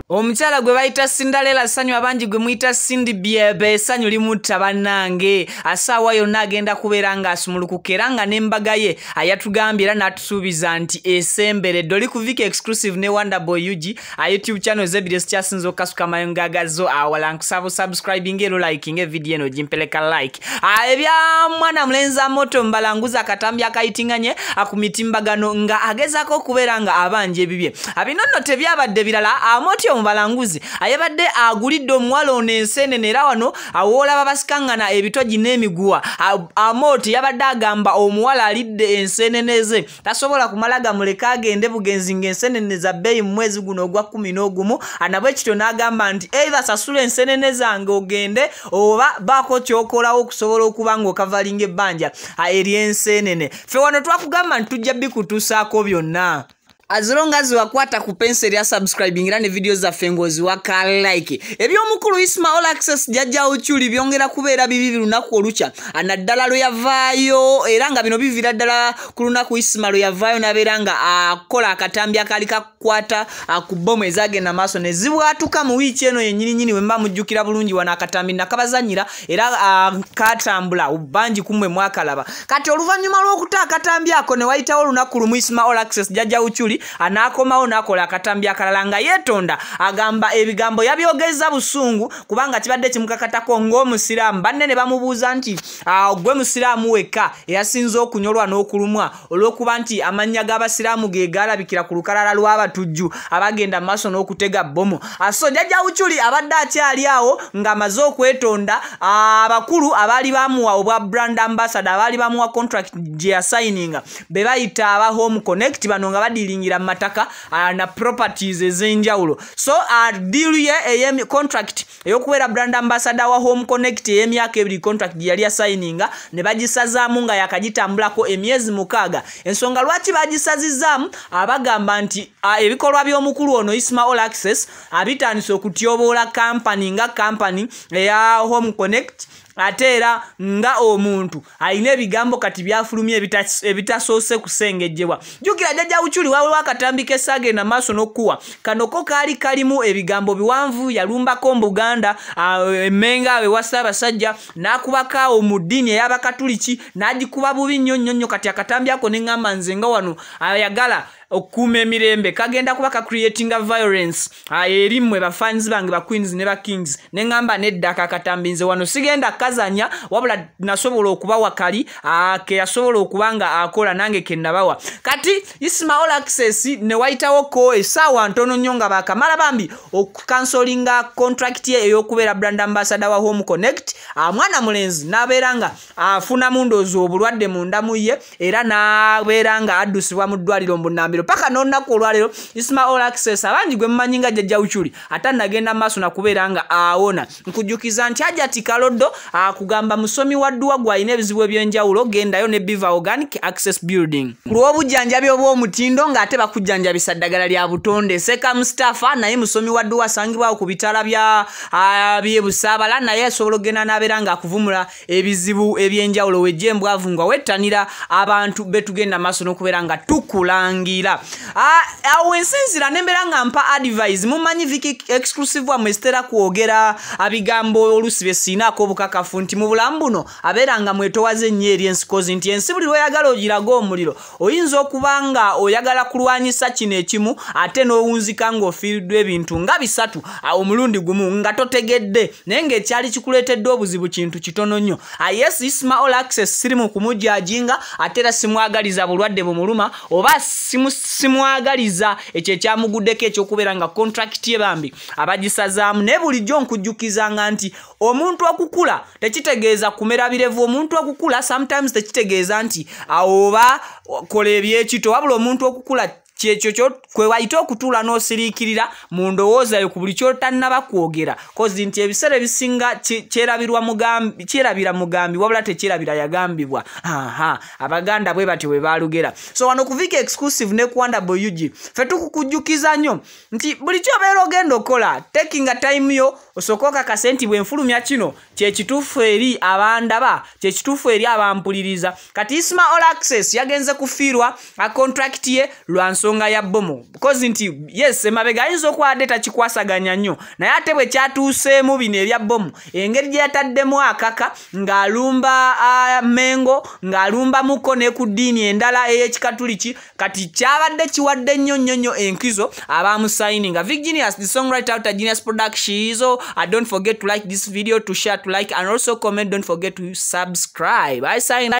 Omukyala gwe bayita Cinderella Sanyu, abangi gwe muyita Cindy Byebe, essanyu limutta bannange. Asaawa yonna agenda kubeera ng'asumulukuka era nga n'embaga ye ayatugambye era n'atusuubiza nti esemberedde. Oli ku Viki Exclusive ne Wonderboy UG, a YouTube channel zebiri ezikyasinze okukasuka amayungo agazo awala. Nkusaba subscribing era liking evidiyo eno gimpeleka like. Ebya mwana mulenzi Amoto Mbalanguza akatambi akayitinganye ku mitimbagano nga agezaako okubeera nga abanja ebibye. Bino nno tebyabadde birala. Amoto Mubalanguzi ayabadde agulidde omuwala ono enseenene, era wano awoolaba basikaŋŋana ebitogi n'emiguwa. Amoto yabadde agamba omuwala alidde enseenene ze tasobola kumala gamuleka agende bugenzi ng'enseenene za bbeeyi mu mwezi guno ogwa 11. Nabwe kityo n'agamba nti either sasula enseenene zange ogende oba baako ky'okolawo okusobola okuba ng'okavalinga ebbanja ery'enseenene. Ffe wano twakugamba nti tujja bikutuusaako byonna. As long as wakwata ku pencil ya subscribing era ne video zaffe ng'oziwa ka like. Ebyomukulu Isma All Access Jjajja Uchuli byongera kubeera bibi lunaku olukya, naddala lwe yavaayo, era nga bino biviira ddala ku lunaku Isma lwe yavaayo n'abeera nga akola akatambi akaali kakwata ku bbomu ezagenda maaso ne zibwatuka mu wiiki eno yennyininyini. We mba mujjukira bulungi, wano akatambi nakabazannyira era katambula bangi ku mmwe mwakalaba. Kati oluvannyuma lw'okuta akatambi ako ne wayitawo olunaku lumu, Isma All Access Jjajja Uchuli anaakomawo n'akola akatambi akalala nga yeetonda, agamba ebigambo yabyogeza busungu kubanga kibadde kimukakatako ng'omusiraamu. Banne ne bamubuuza nti gwe musiraamu wekka eyasinze okunyolwa n'okulumwa olw'okuba nti amannya g'abasiraamu ge gaalabikira ku lukalala lw'abatujju abagenda mu maaso n'okutega bbomu. So Jjajja Uchuli abadde akyali awo ng'amaze okwetonda, abakulu abaali bamuwa obwa brand ambassador, abaali bamuwa contract gye yasayininga, be bayita aba Home Connect, bano nga badiringira mu mataka na properties ez'enjawulo. So deal ye eye contract ey'okubeera brand ambassador wa Home Connect ey'emyaka 2, contract gye yali yasayininga, ne bagisazaamu nga yakagitambulako emyezi 6. Ensonga lwaki bagisazizaamu, abagamba nti ebikolwa by'omukulu ono Isma All Access abitandise okutyoboola kampani nga kampani eya Home Connect, ate era nga omuntu alina ebigambo kati byafulumye ebitasoose kusengejjebwa. Jjukira Jjajja Uchuli waliwo akatambi k'essaagenda maaso n'okkuwa kano ko kaali kalimu ebigambo biwanvu, yalumbako mu Buganda, Emmengo awo ewa Ssaabasajja, n'akubako awo mu ddiini ey'Abakatuliki n'agikuba bubi nnyo nnyo nnyo. Kati akatambi ako ne ŋŋamba nze nga wano ayagala okukuuma emirembe kagenda kuba ka creatinga violence eri mmwe bafans bange ba queens ne ba kings, ne ŋŋamba nedda, akatambi nze wano sigenda kazanya, wabula nasobola okubawa kali ke yasobola okuba nga akola nange ke nabawa. Kati Isma All Access ne wayitawoko essaawa ntono nnyo nga bakamala bambi okukansolinga contract ye ey'okubeera brand ambassador wa Home Connect, mwana mulenzi n'abeera nga afunamu ndowooza obulwadde munda mu ye, era n'abeera nga addusibwa mu ddwaliro mu bunnambiro. Paka n'olunaku olwaleero Isma All Access, abangi gwe mumanyi nga Jjajja Uchuli, ate nagenda maaso nakubeera nga awona. Nkujjukiza nti Hajati Kaloddo akugamba musomi wa dduwa gw'alina ebizibu eby'enjawulo, gendayo ne Biva Organic Access Building ku lw'obujjanjabi obw'omutindo ng'ate bakujjanjabisa ddagala lya butonde. Seka Mustafa naye musomi wa dduwa, asangibwawo ku bitaala bya by'e Busaabala, naye asobola okugenda n'abeera ng'akuvumula ebizibu eby'enjawulo. Wejja embwavu nga wettanira abantu betugenda maaso n'okubeera nga tukulangira. Awo ensinzira nembeera nga mpa advice. Mumanyi Viki Exclusive wammwe sitera kwogera abigambo oluusi bye siinaako obukakafu nti mu bulamu buno abeera nga mwetowaze nnyo eri ensikozi, nti ensi buli lw'oyagala ogiraga omuliro oyinza okuba nga oyagala kulwanyisa kino ekimu ate n'owunzika ng'ofiiriddwa ebintu nga bisatu omulundi gumu nga totegedde, naye ng'ekyali kikuleetedde obuzibu kintu kitono nnyo. Yes, Isma All Access siri mu kumujajinga, ate era simwagaliza bulwadde bumuluma oba simwagaliza ekyo ekyamuguddeko ekyokubeera nga contract ye bambi abagisazaamu. Naye bulijjo nkujjukizanga nti omuntu okukula tekitegeeza kumera birevu, omuntu okukula sometimes tekitegeeza nti oba kola ebyekito, wabula omuntu okukula kyekyo kwe wayita okutuula n'osiriikirira mu ndowooza yo ku buli ky'otannaba kwogera, kozi nti ebiseera ebisinga kyerabira mugambi wabula tekyerabira yagambibwa. Aha, Abaganda bwe batyo bwe baalugera. So wano ku Viki Exclusive ne ku Wonderboy UG ffe tukukujjukiza nnyo nti buli ky'obeera ogenda okola, takinga time yo osooke okakase nti bwe nfulumya kino kyekituufu eri abandaba, kyekituufu eri abampuliriza. Kati Isma All Access yagenze kufiirwa contract ye lwa nsonga nsonga ya bbomu, because nti yes, emabega ayinza okubadde takikwasaganya nnyo, naye ate bwe kyatuuseemu bino ebya bbomu, engeri gye yataddemu akaka ng'alumba Mengo, ng'alumbamuko ne ku ddiini endala ey'Ekikatuliki, kati kyabadde kiwadde nnyo nnyo nnyo enkizo abamusayininga. Vic Genius, the songwriter out of Genius Productions. Don't forget to like this video, to share, to like and also comment. Don't forget to subscribe. I sign.